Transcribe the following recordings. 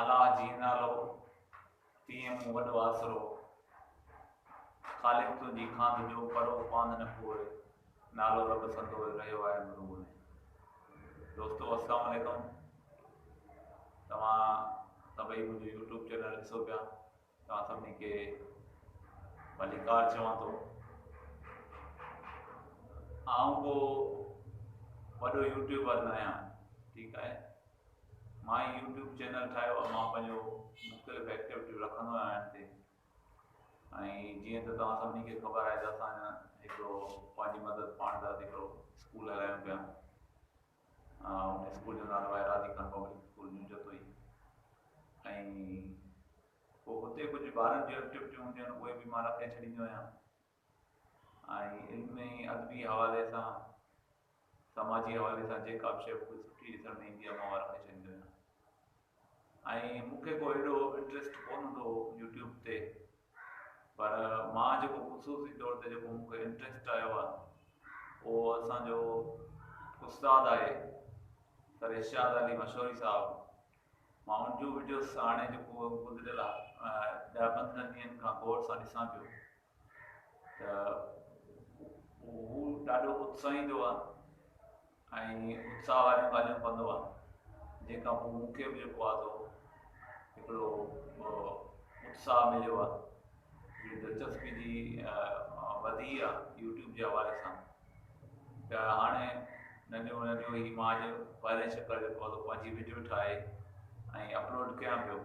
الله جيئن نالو، تيئن مون وڏو آسرو. خالق تنهنجي کاند جو، پرو پاند نه پوء. نالو رب سندو، رهيو آهي روح ۾. دوستو السلام عليڪم. توهان سڀئي منهنجو يوٽيوب چينل ڏسو پيا، توهان سڀني کي ڀليڪار چوان ٿو. آئون ڪو وڏو يوٽيوبر نه آهيان، ٺيڪ آهي. مان هي يوٽيوب چينل ٺاهيو آهي، مان پنهنجو مختلف ايڪٽيوٽيون رکندو آهيان هن تي. ۽ جيئن ته توهان سڀني کي خبر آهي ته اسان هڪڙو پنهنجي مدد پاڻ تحت هڪڙو اسڪول هلايون پيا. ان اسڪول جو نالو آهي راضي خان پبلڪ اسڪول نيو جتوئي. ۽ پوء اتي ڪجهه ٻارن جون ايڪٽيوٽيون هونديون آهن، اهي به مان رکي ڇڏيندو آهيان. ۽ علمي ادبي حوالي سان، سماجي حوالي سان جيڪا به شيء مون کي سٺي ڏسڻ ۾ ايندي آهي، مان اها رکي ڇڏيندو آهيان. ۽ مون کي ڪو ايڏو انٽريسٽ ڪونه هوندو هو يوٽيوب تي، پر مان جيڪو خصوصي طور تي جيڪو مون کي انٽريسٽ آيو آهي، اهو اسان جو استاد آهي سر ارشاد علي مشوري صاحب. مان ان جون وڊيوز هاڻي جيڪو گذريل 10 15 ڏينهن کان غور سان ڏسان پيو ته هو ڏاڍو اتساهيندو آهي ۽ اتساهه واريون ڳالهيون ڪندو آهي، جنهن کان پوء مون کي به جيڪو آهي سو هڪڙو اتساهه مليو آهي، هڪڙي دلچسپي جي وڌي آهي يوٽيوب جي حوالي سان. ته هاڻي ننڍيون ننڍيون هي مان اڄ پهرين چڪر جيڪو آهي سو پنهنجي وڊيو ٺاهي ۽ اپلوڊ ڪيان پيو.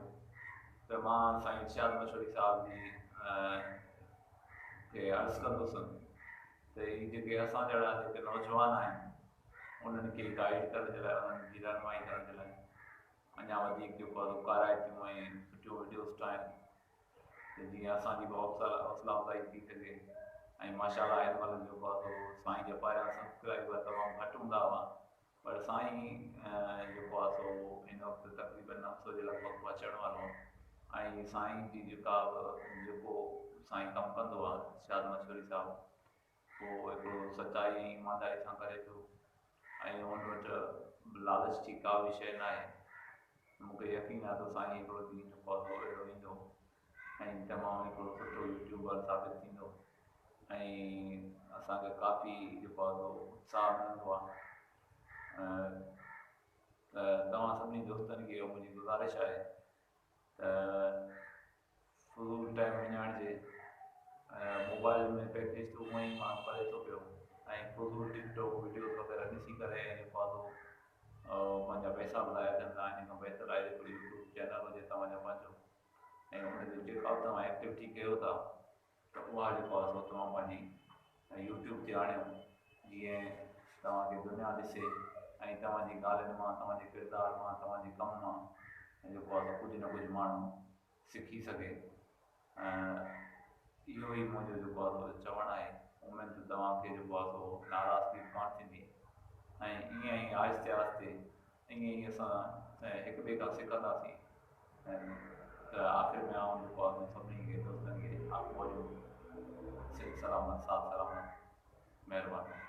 ته مان سائين ارشاد مشوري صاحب جي کي عرض ڪندس ته هي جيڪي اسان جهڙا جيڪي نوجوان آهن، انهن کي گائيڊ ڪرڻ جي لاء، انهن جي رهنمائي ڪرڻ جي لاء اڃا وڌيڪ جيڪو آهي ڪارائتيون ۽ سٺيون وڊيوز ٺاهن ته جيئن اسان جي به حوصلا افزائي ٿي سگهي. ۽ ماشاء الله هن مهل جيڪو آهي سو سائين جا پهريان سبسڪرائبر تمام گهٽ هوندا هئا، پر سائين جيڪو آهي سو هن وقت تقريبن 900 جي لڳ ڀڳ پهچڻ وارو آهي. ۽ سائين جي جيڪا به جيڪو سائين ڪم ڪندو آهي ارشاد مشوري صاحب، اهو هڪڙو سچائي ۽ ايمانداري سان ڪري پيو ۽ ان وٽ لالچ جي ڪا به شيء ناهي. مونکي يقين آهي ته سائين هڪڙو ڏينهن جيڪو آهي سو اهڙو ايندو ۽ تمام هڪڙو سٺو يوٽيوبر ثابت ٿيندو ۽ اسان کي ڪافي جيڪو آهي سو اتساهه ملندو آهي. ته توهان سڀني دوستن کي اها منهنجي گذارش آهي ته فضول ٽائيم وڃائڻ جي موبائل ۾ پيڪيج ته هونئن ئي ماڻهو ڪري ٿو پيو ۽ فضول ٽڪ ٽاڪ وڊيوز وغيره ڏسي ڪري ۽ جيڪو آهي سو پنهنجا پئسا به ضايع ڪن ٿا. ان کان بهتر آهي هڪڙو يوٽيوب چينل هجي توهان جو پنهنجو ۽ ان تي جيڪا به توهان ايڪٽيوٽي ڪيو ٿا ته اها جيڪو آهي سو توهان پنهنجي يوٽيوب تي آڻيو، جيئن توهان کي دنيا ڏسي ۽ توهان جي ڳالهين مان، توهان جي ڪردار مان، توهان جي ڪم مان جيڪو آهي سو ڪجهه نه ڪجهه ماڻهو سکي سگهي. اهو ئي منهنجو جيڪو آهي سو چوڻ آهي. اميد ته توهان کي جيڪو آهي سو ناراضگي به ڪانه ٿيندي. ۽ ائين ئي آهستي آهستي ائين ئي اسان هڪ ٻئي کان سکنداسين. ته آخر ۾ آئون جيڪو آهي سڀني کي دوستن کي آکو جو سنڌ سلامت، ساٿ سلامت. مهرباني.